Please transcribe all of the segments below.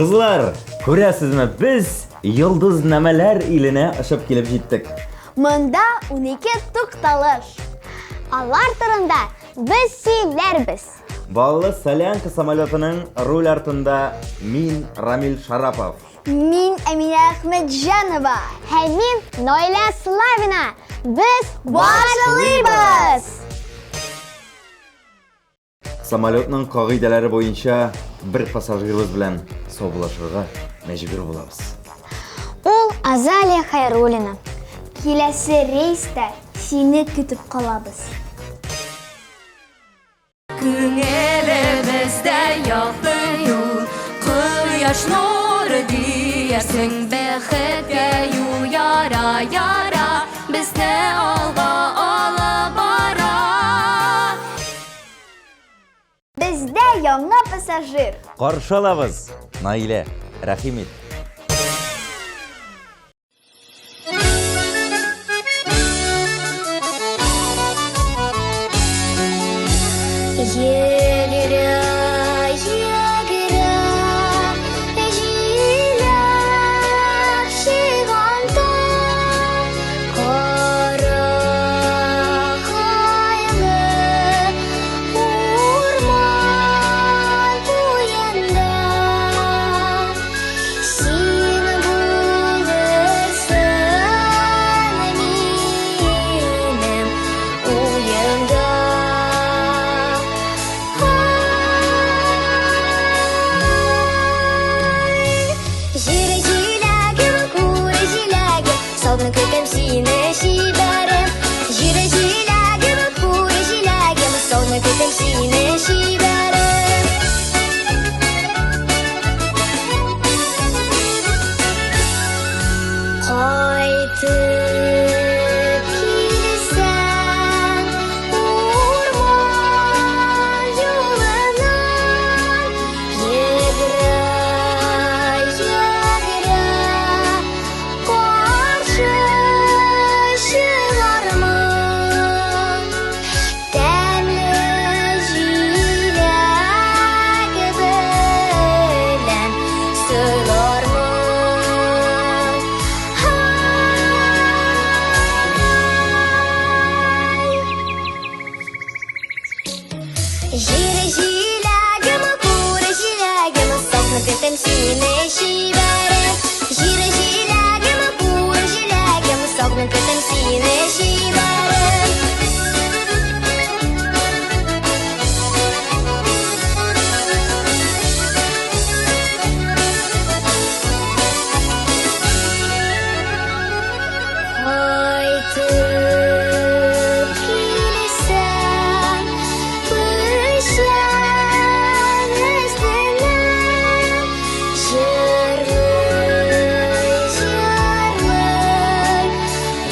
Кызлар, күрәсезме, без йолдызнамәләр иленә очып килеп җиттек. Монда 12 тукталыш. Алар турында без сөйләрбез. Баллы Солянка самолетының руль артында мин, Рамил Шарапов. Мин Әминә Әхмәтҗанова. Һәм мин Наилә Славина. Без башлыйбыз! Самолетның кагыйдәләре буенча бер пассажирыбыз белән саубуллашырга мәҗбүр булабыз. Ул Азалия Хайруллина. Киләсе рейста сине көтеп калабыз. Күңелебездә якты юл, кояш нуры диярсең, бәхеткә юл яра, яра, безне алга алып бара. Бездә яңа пассажир. Каршы алабыз, Наилә, рәхим ит. Йөгерә, йөгерә, җиләк чыганда, Карагайлы урман буенда син булырсың минем уемда. Җир җиләгем, күр җиләгем, Салны көтәм сине чибәрем. Җир җиләгем, күр җиләгем, Салны көтәм сине чибәрем. Кайтып килсәң, урман юлыннан, Йөгерә, йөгерә, каршы чыгармын. Тәмле җиләк белән сыйлармын. Җир җиләгем, күр җиләгем, Сакны көтәм сине чибәрем. Җир җиләгем, күр җиләгем, Сакны көтәм сине чибәрем. Кайтып килсәң, печән өстенә җырлый, җырлый,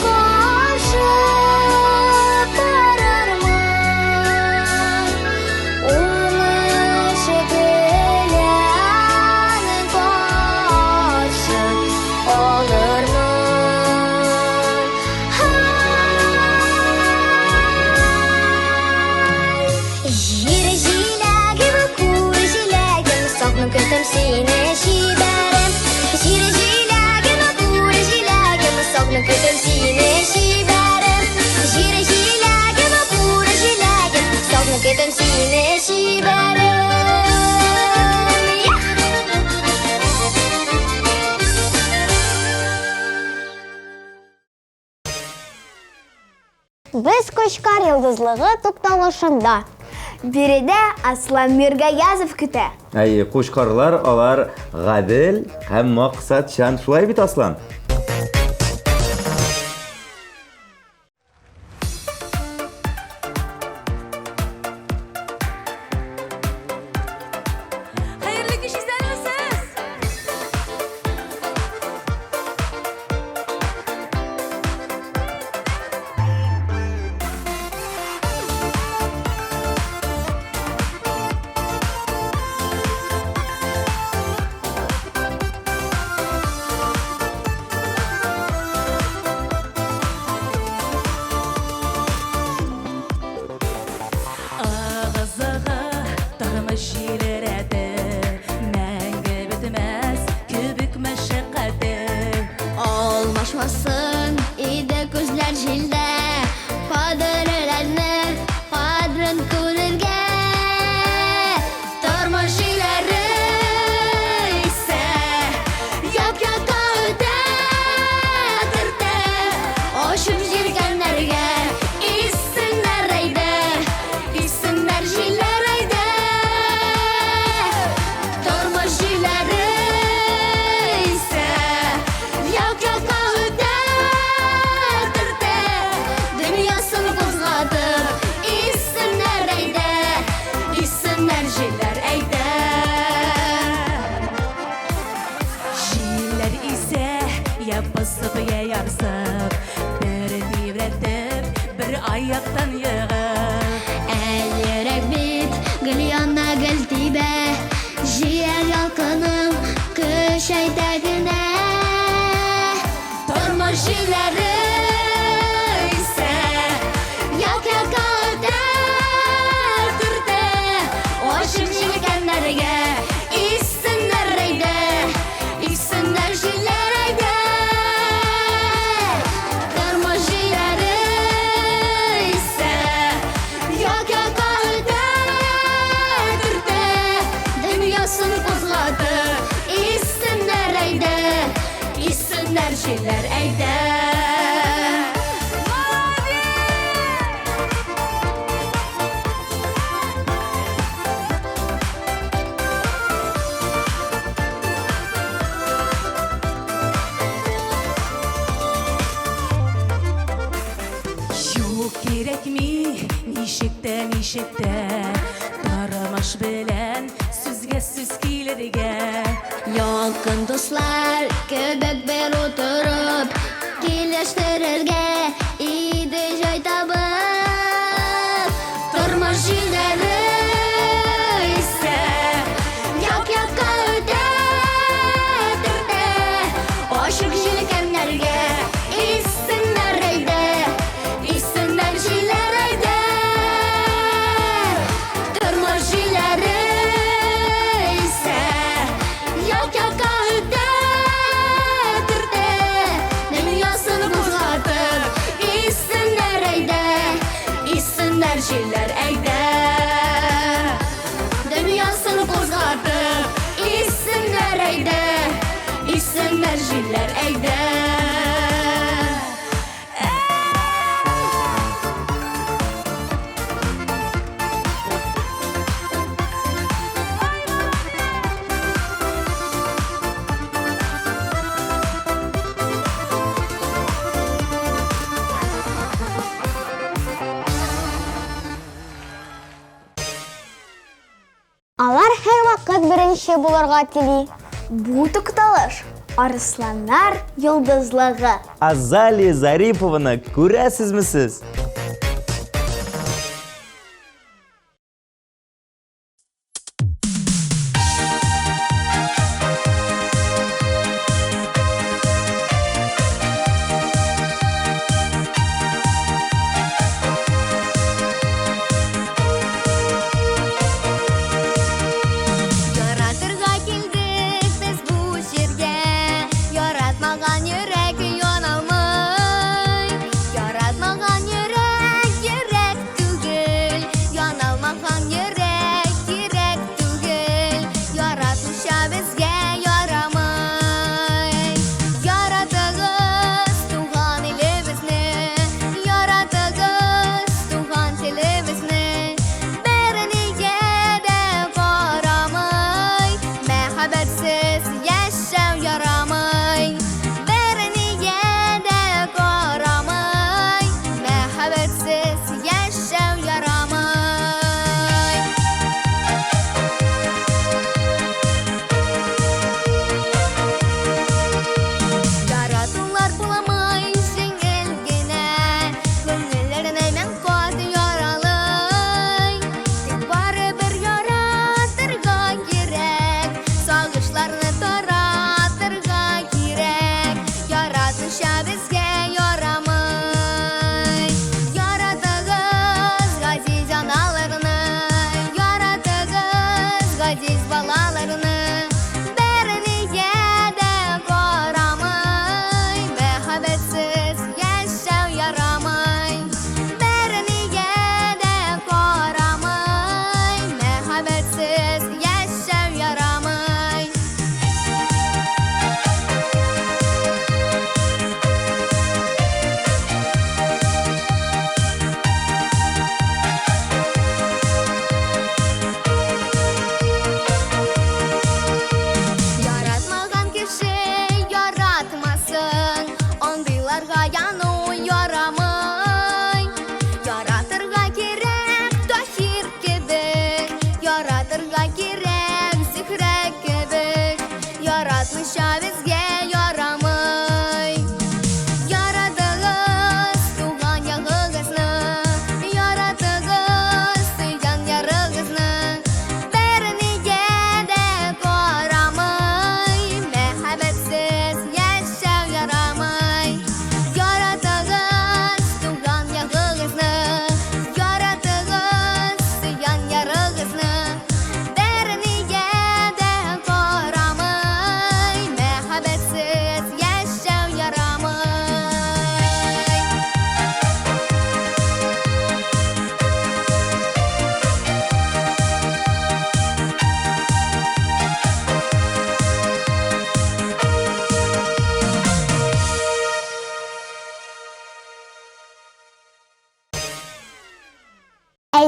каршы барырмын. Уңыш белән каршы алырмын. Җир җиләгем, күр җиләгем, Сагынып көтәм сине, чибәрем. Җир җиләгем, күр җиләгем, Сагынып көтәм сине, чибәрем. Җир җиләгем, күр җиләгем, Сагынып көтәм сине, чибәрем. Без Кочкар йолдызлыгы тукталышында. Биредә Аслан Миргаязов көтә. Әйе, кучкарлар алар гадел һәм максатчан. Шулай бит, Аслан? Хәерле кич, исәнмесез! Я посып, я ярсып, бер тибрәтеп, бер аяктан егып. Ә йөрәк бит гел яна, гел тибә, Җияр ялкыным көчәйтә генә. Тормыш җилләре исә, Як-якка үтә, төртә, Ачык җилкәннәргә иссеннәр әйдә, Иссеннәр җилләр әйдә. Тормыш җилләре исә, Як-якка үтә, төртә, Дөньясын кузгатып, иссеннәр әйдә, Иссеннәр җилләр әйдә. Юк, кирәкми, ничек тә, ничек тә Тормыш белән сүзгә сүз килергә. Якын дуслар кебек бер утырып, Килештерергә иде җай табып. Тормыш җилләре исә, Як-якка үтә, төртә, Ачык җилкәннәргә иссеннәр әйдә, Иссеннәр җилләр әйдә. Тормыш җилләре исә, Як-якка үтә, төртә, Дөньясын кузгатып, иссеннәр әйдә, Иссеннәр җилләр әйдә. Дөньясын кузгатып, иссеннәр әйдә, Иссеннәр җилләр әйдә. Алар һәрвакыт беренче булырга тели. Бу тукталыш Арысланнар йолдызлыгы. Азалия Зарипованы күрәсезме сез? Яратырга килдек без бу җиргә, Яратмаган йөрәк яналмый. Яратмаган йөрәк йөрәк түгел, Яналмаган йөрәк кирәк түгел. Яратмыйча безгә ярамый. Яратыгыз туган илебезне, Яратыгыз туган телебезне. Бернигә дә карамый, Мәхәббәтсез яшәү ярамый. Бернигә дә карамый, Мәхәббәтсез яшәү ярамый. Яратулар буламай җиңел генә, Күңелләрне мең кат яралый. Тик барыбер яратырга кирәк, Сагышларны таратырга кирәк. Яратмыйча безгә ярамый. Яратыгыз газиз аналарны, Яратыгыз газиз балаларны. Бернигә дә карамый, Мәхәббәтсез яшәү ярамый. Бернигә дә карамый, Мәхәббәтсез яшәү ярамый. Яратмаган кеше яратмасын, Андыйларга яну ярамый. Яратырга кирәк Таһир кебек, Яратырга кирәк Зөһрә кебек. Яратмыйча безгә ярамый.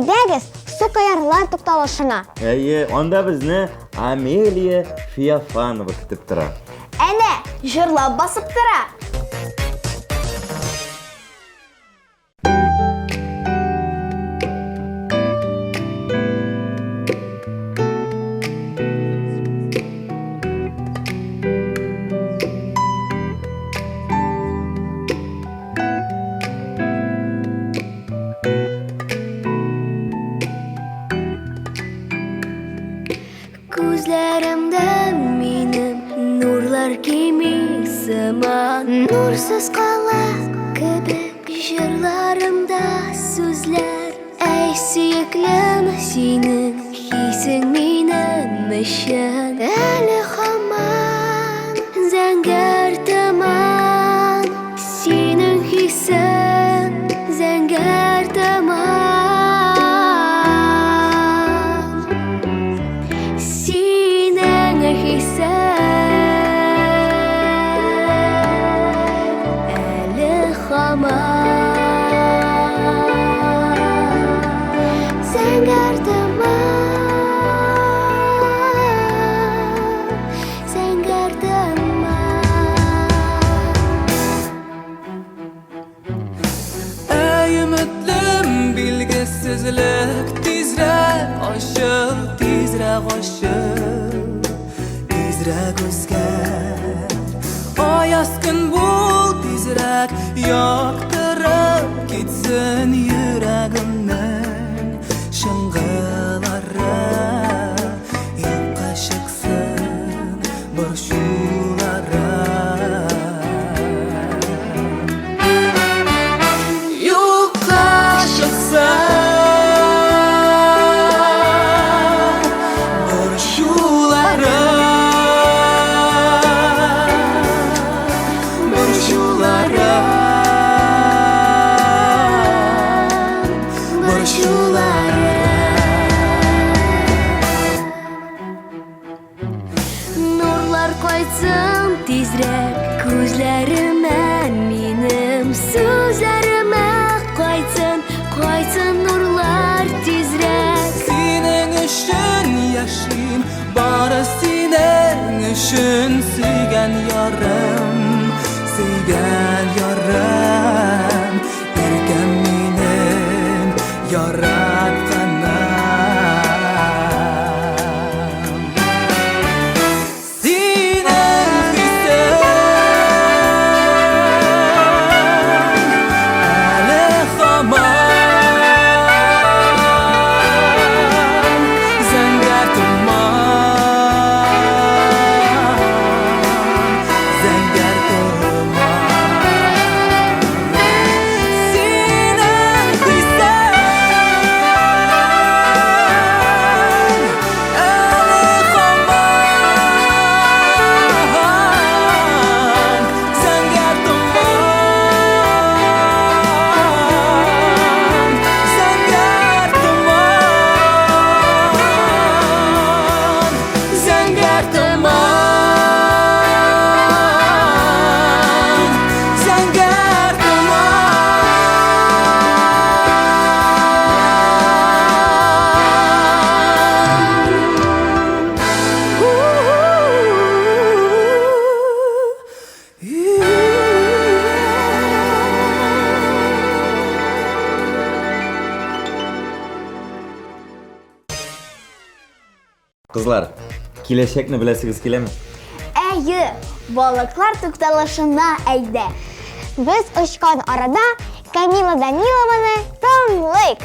Әйдәгез, Сукоярлар тукталышына. Әйе, анда безне Амелия Феофанова көтеп тора. Әнә, җырлап басып тора. Күзләремдә минем нурлар кими сыман. Нурсыз кала кебек җырларымда сүзләр. Әй, сөеклем, синең хисең минем өчен әле һаман зәңгәр томан. Синең хисең зәңгәр томан. Синең хисең әле һаман зәңгәр томан, зәңгәр томан. Әй өметлем, билгесезлек, тизрәк ачыл, тизрәк ачыл, тизрәк үзгәр. Аяз көн бул, тизрәк яктырып китсен йөрәгемнең чыңгылары, юкка чыксын борчулары. Юкка чыксын борчулары, борчулары, борчулары. Нурлар кайтсын тизрәк күзләремә минем, сүзләремә кайтсын, кайтсын нурлар тизрәк. Синең өчен яшим, бары синең өчен, сөйгән ярым, сөйгән ярым, иркәм минем, яратканым. Синең хисең әле һаман зәңгәр томан, зәңгәр томан. Синең хисең әле һаман зәңгәр томан, зәңгәр томан, зәңгәр томан, зәңгәр томан. Кызлар, киләчәкне беләсегез киләме? Әйе, балыклар тукталышына әйдә. Без очкан арада Камила Данилованы тыңлыйк.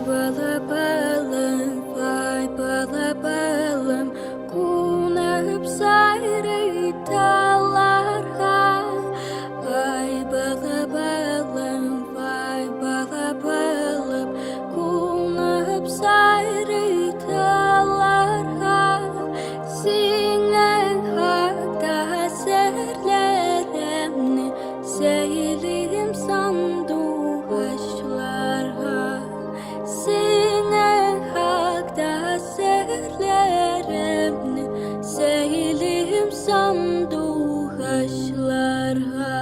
бала балам, вай бала балам, кунып сайрый талларга. Вай бала балам, вай бала балам, кунып сайрый талларга. Синең хакта серләремне сөйлим сандугачларга. Синең хакта серләремне сөйлим сандугачларга.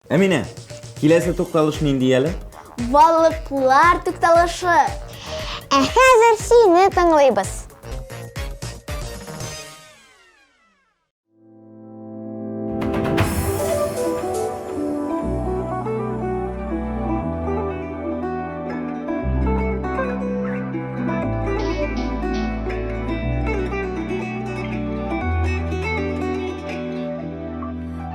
Әминә, киләсе тукталыш нинди әле? Балыклар тукталышы. Ә хәзер сине тыңлыйбыз.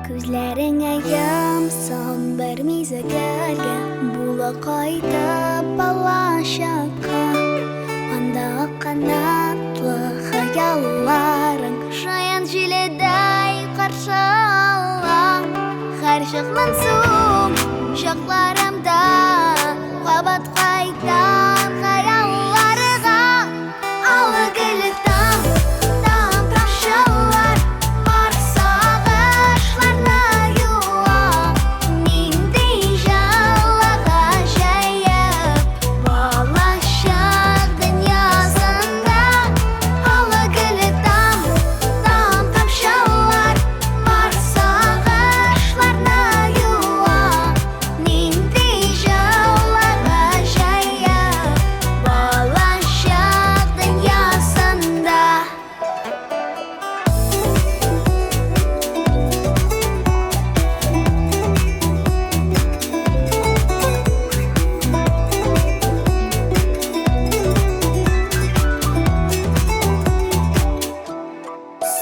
Күзләреңә йомсам бер мизгелгә, була кайтып балачакка. Анда канатлы хыялларың шаян җиледәй каршы ала. Һәрчак моңсу чакларымда кабат кайтам хыялларга. Аллы гөлле таң, таң тамчылар бар сагышларны юа. Нинди җылы гаҗәеп балачак дөньясында. Аллы гөлле таң, таң тамчылар бар сагышларны юа. Нинди җылы гаҗәеп балачак дөньясында.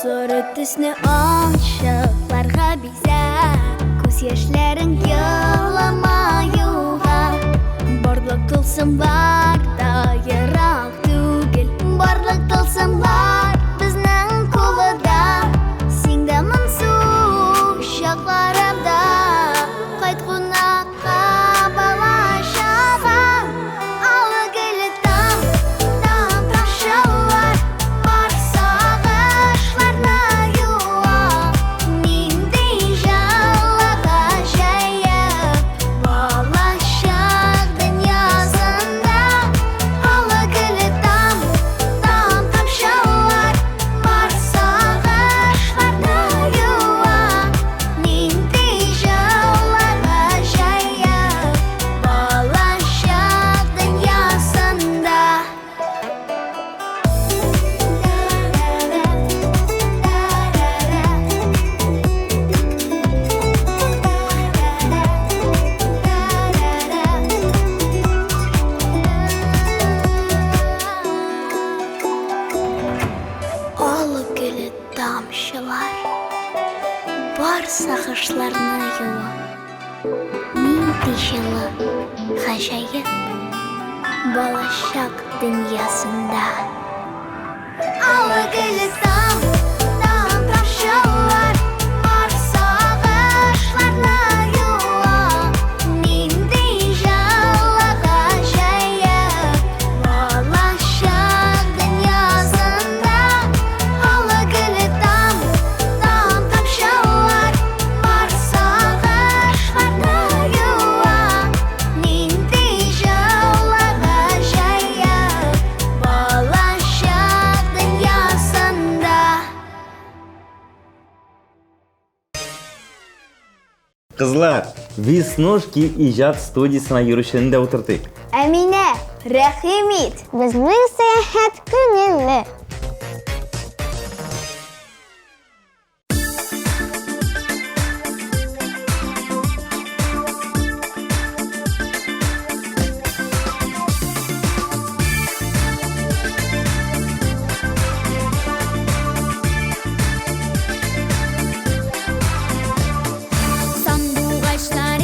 Соры төсне ончыкларга бизәп, күз яшьләрең еламаюга. Барлык тылсымлар да ерак түгел, барлык тылсымлар безнең кулда. Син дә моңсу чакларымда кайт кунакка балачага. Аллы гөлле таң, таң тамчылар бар сагышларны юа. Нинди җылы гаҗәеп балачак дөньясында. Аллы гөлле таң, таң тамчылар бар сагышларны юа. Нинди җылы гаҗәеп балачак дөньясында. Олы гөле тамчылар бар сагышларны юа. Нинди җылы гаҗәеп балачак дөньясында. Аллы гөлле таң, таң тамчылар бар сагышларны юа. Нинди җылы гаҗәеп балачак дөньясында. Аллы гөлле таң, таң тамчылар бар сагышларны юа. Нинди җылы гаҗәеп балачак дөньясында. Кызлар, Веснушки иҗат студиясенә йөрүчене дә утыртыйк. Әминә, рәхим ит. Безнең сәяхәт күңелле. Сандугачлар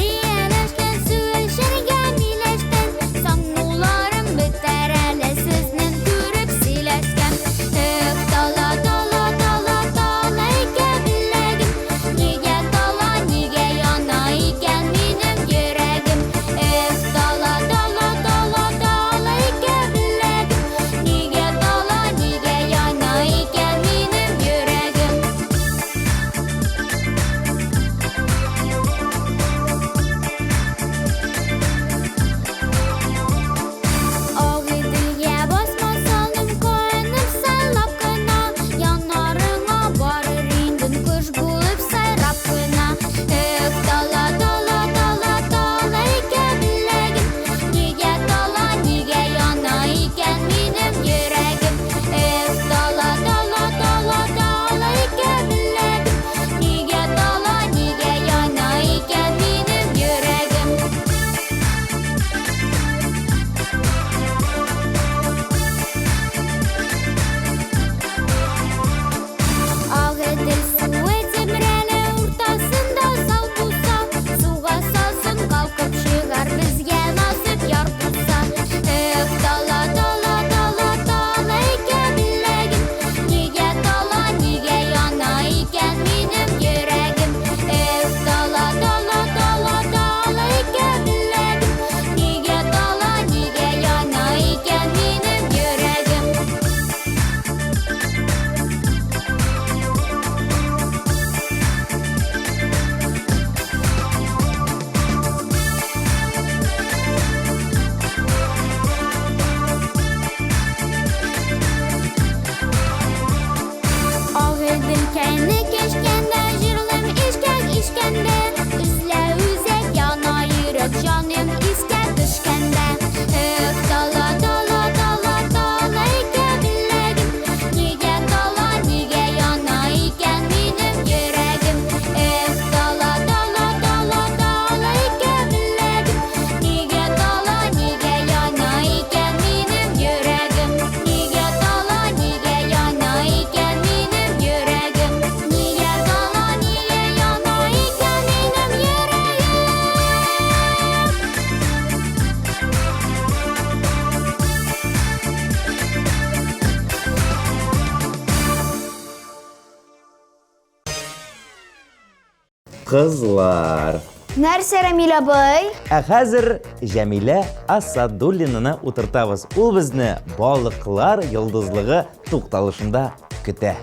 Кызлар. Нәрсә, Рамил абый? Ә хәзер Җәмилә Асадуллинаны утыртабыз. Ул безне Балыклар йолдызлыгы тукталышында көтә.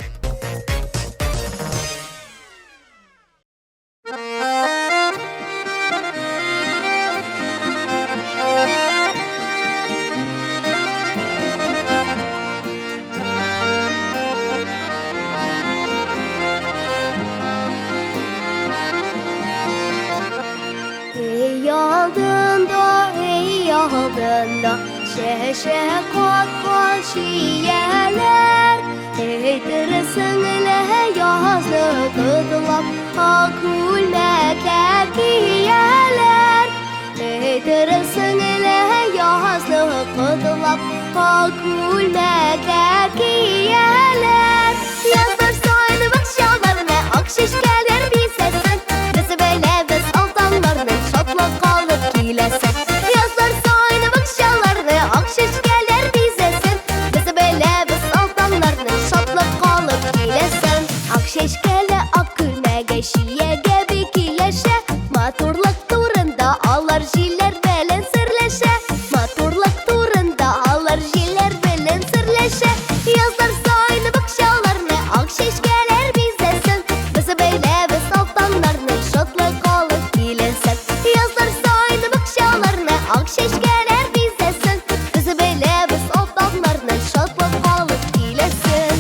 Ey алдында, ey алдында, чәчәк аткан чияләр. Әйтерсең лә язны котлап, ак күлмәкләр кияләр. Әйтерсең лә язны котлап, ак күлмәкләр кияләр. Язлар сайды бакчаларны, ак чәчкәләр бизәсен. Без беләбез алтаннарны, шатлык алып киләсен. Язлар сайды бакчаларны, ак чәчкәләр бизәсен. Без беләбез алтаннарны, шатлык алып киләсен. Ак чәчкәле ак күлмәге чиягә бик килешә. Матурлык турында алар җилләр белән серләшә. Матурлык турында алар җилләр белән серләшә. Язлар сайды бакчаларны, ак чәчкәләр бизәсен. Без беләбез алтаннарны, шатлык алып киләсен. Язлар сайды бакчаларны, ак чәчкәләр бизәсен. Без беләбез алтаннарны, шатлык алып киләсен.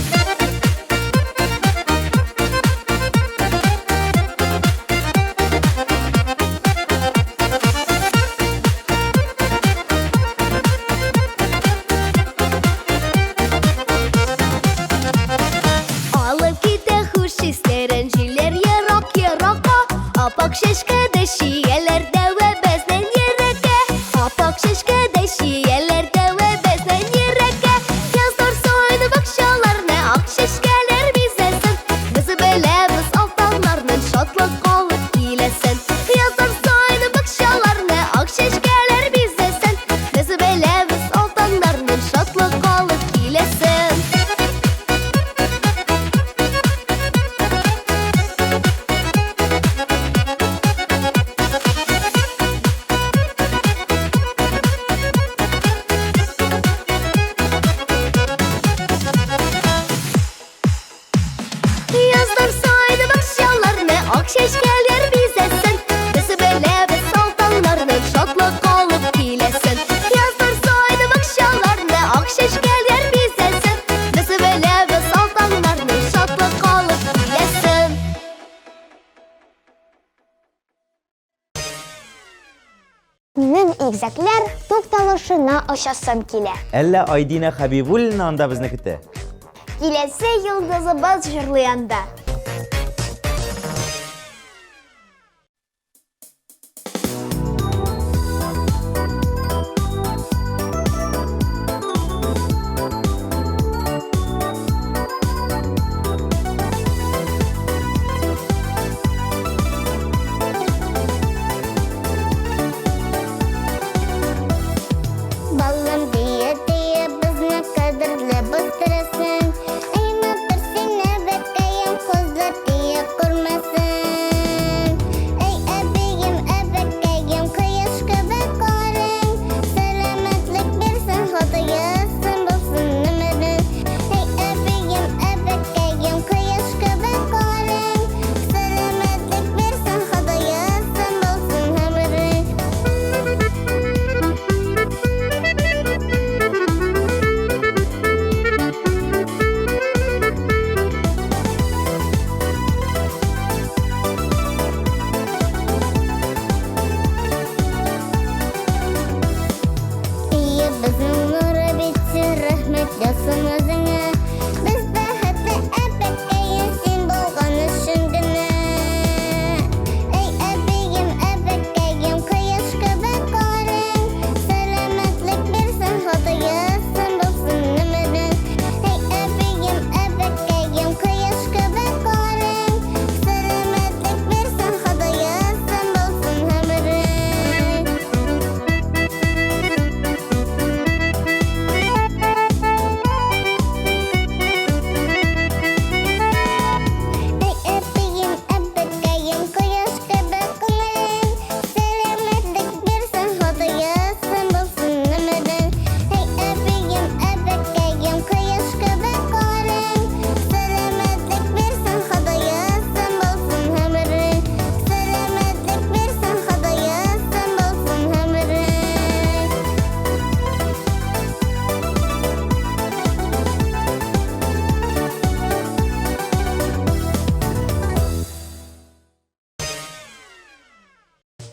Алып китә хуш исләрен җилләр ерак-еракка. Апак чәчкәдә чияләр дәвә безнең йөрәккә. Апак чәчкәдә чияләр дәвә безнең йөрәккә. Язлар сайды бакчаларны, ак чәчкәләр бизәсен. Без беләбез алтаннарның шатлык алып киләсен. Язлар сайды бакчаларны, ак чәчкәләр бизәсен. Без беләбез алтаннарның шатлык алып киләсен. Язлар сайды бакчаларны, ак чәчкәләр бизәсен. Без беләбез алтаннарны, шатлык алып киләсен. Язлар сайды бакчаларны, ак чәчкәләр бизәсен. Без беләбез алтаннарны, шатлык алып киләсен. Минем игезәкләр тукталышына очасым килә. Әллә Айдина Хәбибуллина анда безне көтә? Киләсе йолдызыбыз җырлый анда. Балам дия-дия безне кадерләп үстерәсең. Әй, матур сине бәткәем, кызым.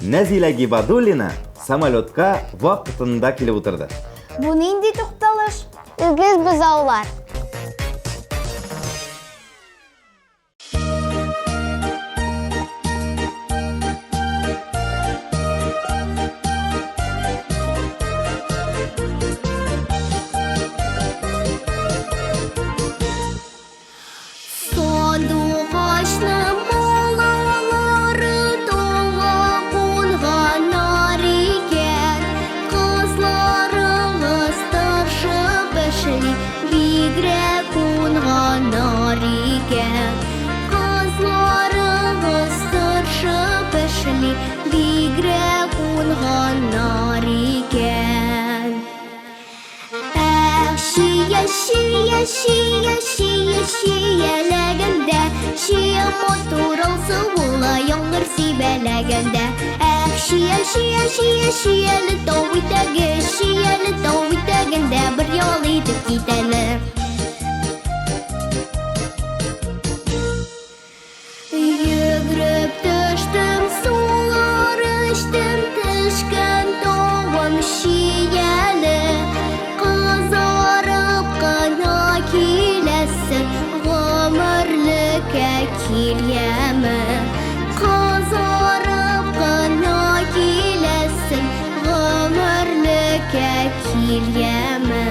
Нәзилә Гибадуллина самолетка вакытында килеп утырды. Бу нинди тукталыш? Үгез бозаулар. Сандугачның балалары тауга кунганнар икән. Кызларыгыз тырышып эшли, бигрәк кунганнар икән. Кызларыгыз тырышып эшли, бигрәк кунганнар икән. Эх, чия, чия, чия, чия, чияләгәндә, чия матур алсу була яңгыр сибәләгәндә. Эх, чия, чия, чия, чияле тау итәге, чияле тау итәгендә бер ял итеп китәле. Йөгереп төштем, сулар эчтем, төшкән тавым чияле. Кызарып кына киләсең, гомерлеккә кил яме. Кызарып кына киләсең, гомерлеккә кил яме.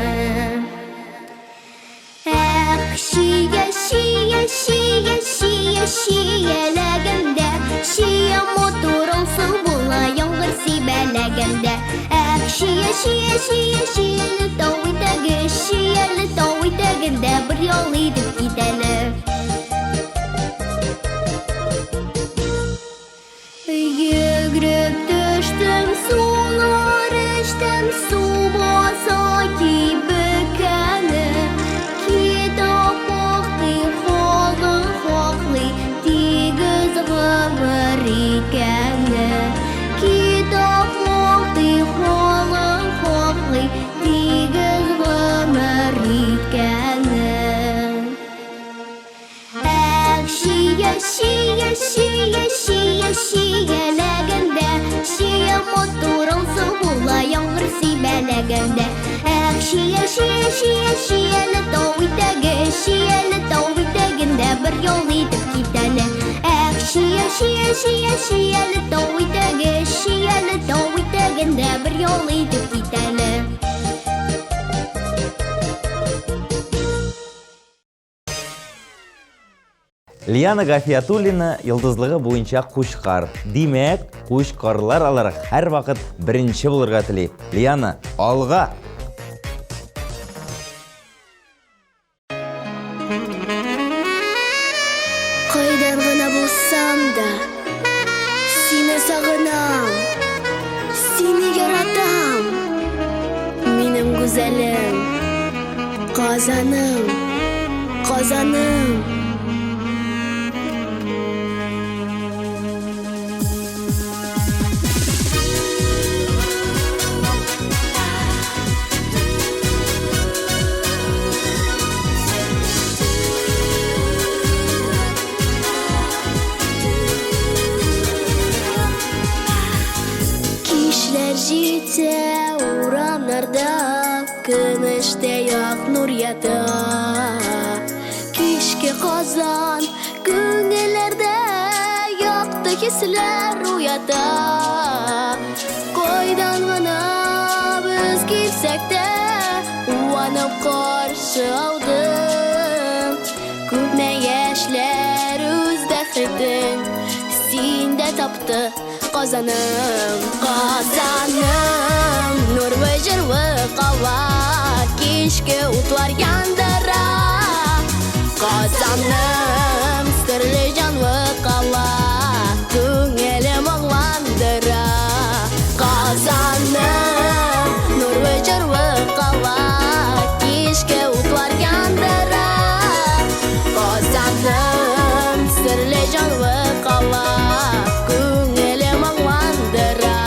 Эх, чия, чия, чия, чия, чияләгәндә, чия матур алсу була яңгыр сибәләгәндә. Эх, чия, чия, чия, чияле тау итәге, чияле тау итәгендә бер ял итеп китәле. Йөгереп төштем, сулар эчтем, су баса кибекәне. Китап мактый, халык хаклый, тигез гомер икәне. Китап мактый, халык хаклый, тигез гомер икәне. Эх, чия, чия, чия, чия, чияләгәндә, чия матур алсу була яңгыр сибәләгәндә. Эх, чия, чия, чия, чияле тау итәге, чияле тау итәгендә бер ял итеп китәле. Эх, чия, чия, чия, чияле тау итәге, чияле тау итәгендә бер ял итеп китәле. Лиана Гафиятуллина йолдызлыгы буенча кучкар. Димәк, кучкарлар алар һәрвакыт беренче булырга тели. Лиана, алга! Кайдан гына булсам да, сине сагынам, сине яратам. Минем гүзәлем, Казаным, Казаным. Кичләр җитә урамнарда, көмештә як нур ята. Кичке Казан күңелләрдә якты хисләр уята. Кайдан гына без килсәк тә, куанып каршы алдың. Күпме яшьләр үз бәхетен синдә тапты, Казаным, Казаным. Нурлы җырлы кала, кичке утлар яндыра. Казаным, серле җанлы кала, күңеле моңландыра. Казаным, нурлы җырлы кала, кичке утлар яндыра. Казаным, серле җанлы кала, күңеле моңландыра.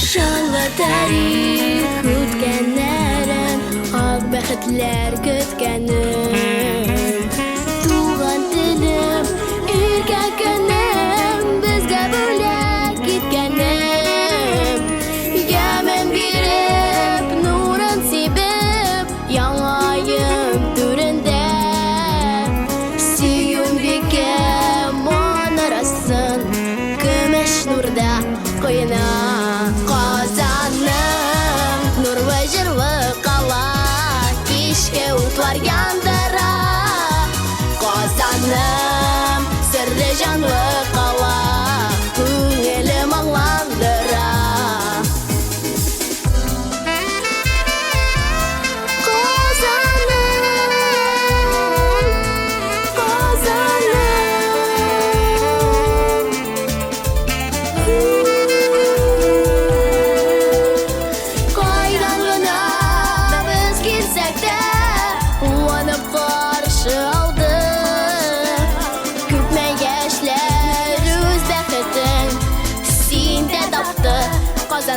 Шанлы тарих үткәннәрен, ак бәхетләр көткәнен. Туган телем, иркә көнем, безгә бүләк.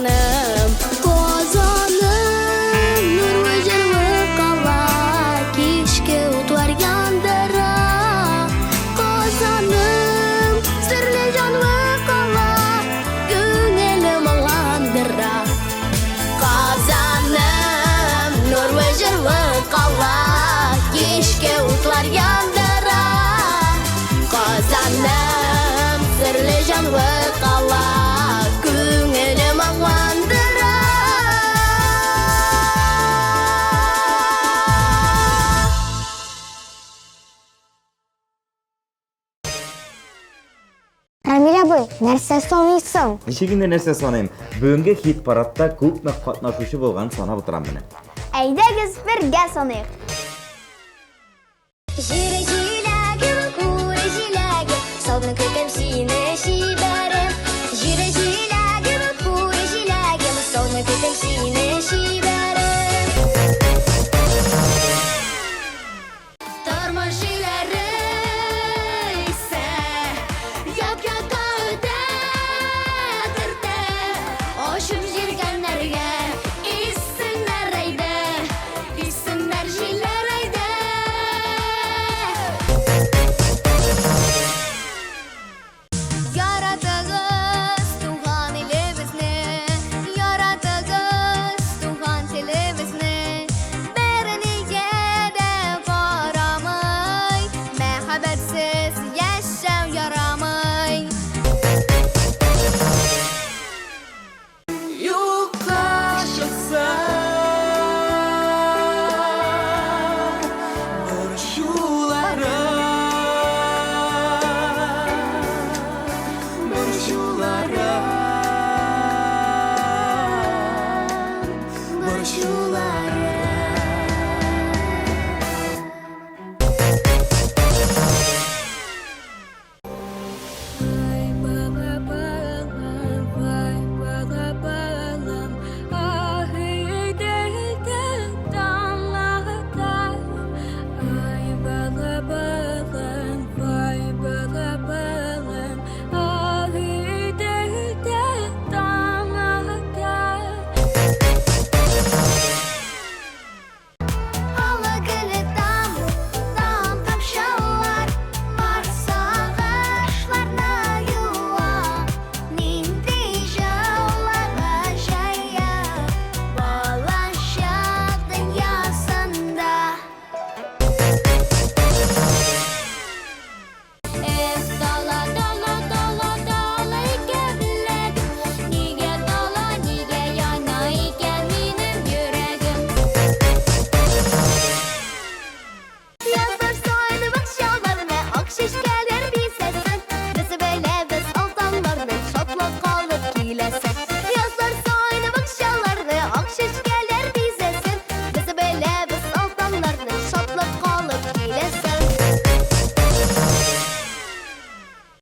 Казаным. Казаным, нурлы җырлы кала, кичке утлар яндыра. Казаным, серле җанлы кала, күңелем моңландыра. Казаным, нурлы җырлы кала, кичке утлар яндыра. Казаным, серле җанлы кала, күңелем моңландыра. Рамил абый, нәрсә саныйсың? Ничек инде нәрсә саныйм? Бүгенге хит-парадта күпме катнашучы булган санап утырам менә. Әйдәгез бергә саныйк. Җир җиләгем, күр җиләгем, Салны көтәм сине чибәрем. Җир җиләгем, күр җиләгем, Салны көтәм сине чибәрем. Тормыш җилләре исә як-якка үтә, төртә. Очып җилкәннәргә иссеннәр әйдә, иссеннәр җилләр әйдә. Яратыгыз туган илебезне, яратыгыз туган телебезне. Бернигә дә карамый, мәхәббәтсез яшәү ярамый. Юкка чыкса борчуларым, борчуларым, борчуларым. Vay bala balam, vay bala balam, ah ey damlata. Ay bala balam, vay bala balam, ah ey damlata. Алы гөле там, там тамчылар, Марсагышларны юа. Нинди җылларга җәя, Балачак дөньясында. Эх, дала, дала, дала, дала икән беләгем, Нигә дала, нигә яна икән минем йөрәгем? Язлар сайды бакчаларны, ак чәчкәләр бизәсен. Без беләбез алтаннарны, шатлык алып киләсен. Язлар сайды бакчаларны, ак чәчкәләр бизәсен. Без беләбез алтаннарны, шатлык алып киләсен.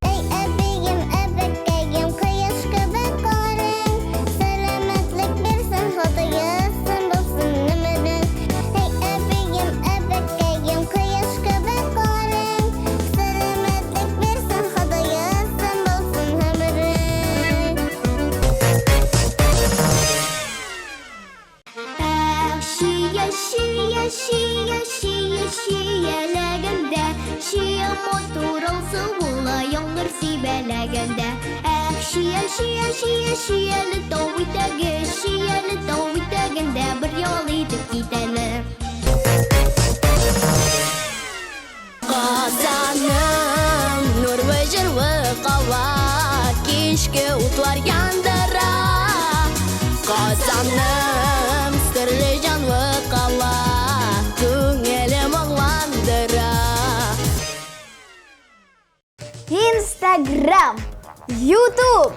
Эй, әбием, әбекәем, кояш кебек карың, Сәламәтлек бирсен, Ходаесын булсын өмерең. Эй, әбием, әбекәем, кояш кебек карың, Сәламәтлек бирсен, Ходаесын булсын өмерең. Эх, чия, чия, чия, чия, чияләгәндә, Чия матур алсу була яңгыр сибәләгәндә. Эх, чия, чия, чия, чияле тау итәге, Чияле тау итәгендә бер ял итеп китәле. Казаным, нурлы җырлы кала, кичке утлар яндыра. Казаным, серле җанлы кала, күңелем моңландыра. Инстаграм, Ютуб,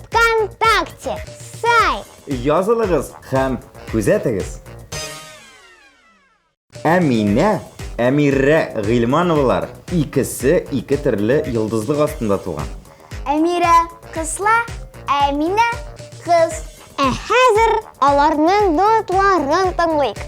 ВКонтакте, сайт. Язылыгыз һәм күзәтегез. Әминә, Әмирә Гыйльмановалар икесе ике төрле йолдызлык астында туган. Әмирә кысла, Әминә кыз. Ә хәзер аларның дуэтларын тыңлыйк.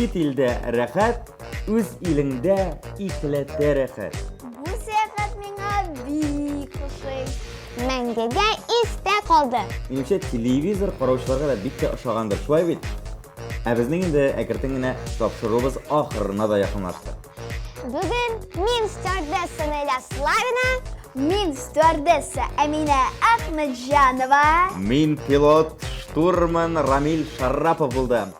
Чит илдә рәхәт, үз илеңдә икеләтә рәхәт. Бу сәяхәт миңа бик ошый. Мәңгегә истә калды. Минемчә, телевизор караучыларга да бик тә ошагандыр, шулай бит? Ә безнең инде әкертен генә тапшыруыбыз ахырына да якынлашты. Бүген мин стюардесса Наиля Славина, мин стюардесса Әминә Әхмәтҗанова. Мин пилот, штурман Рамил Шарапов булдым.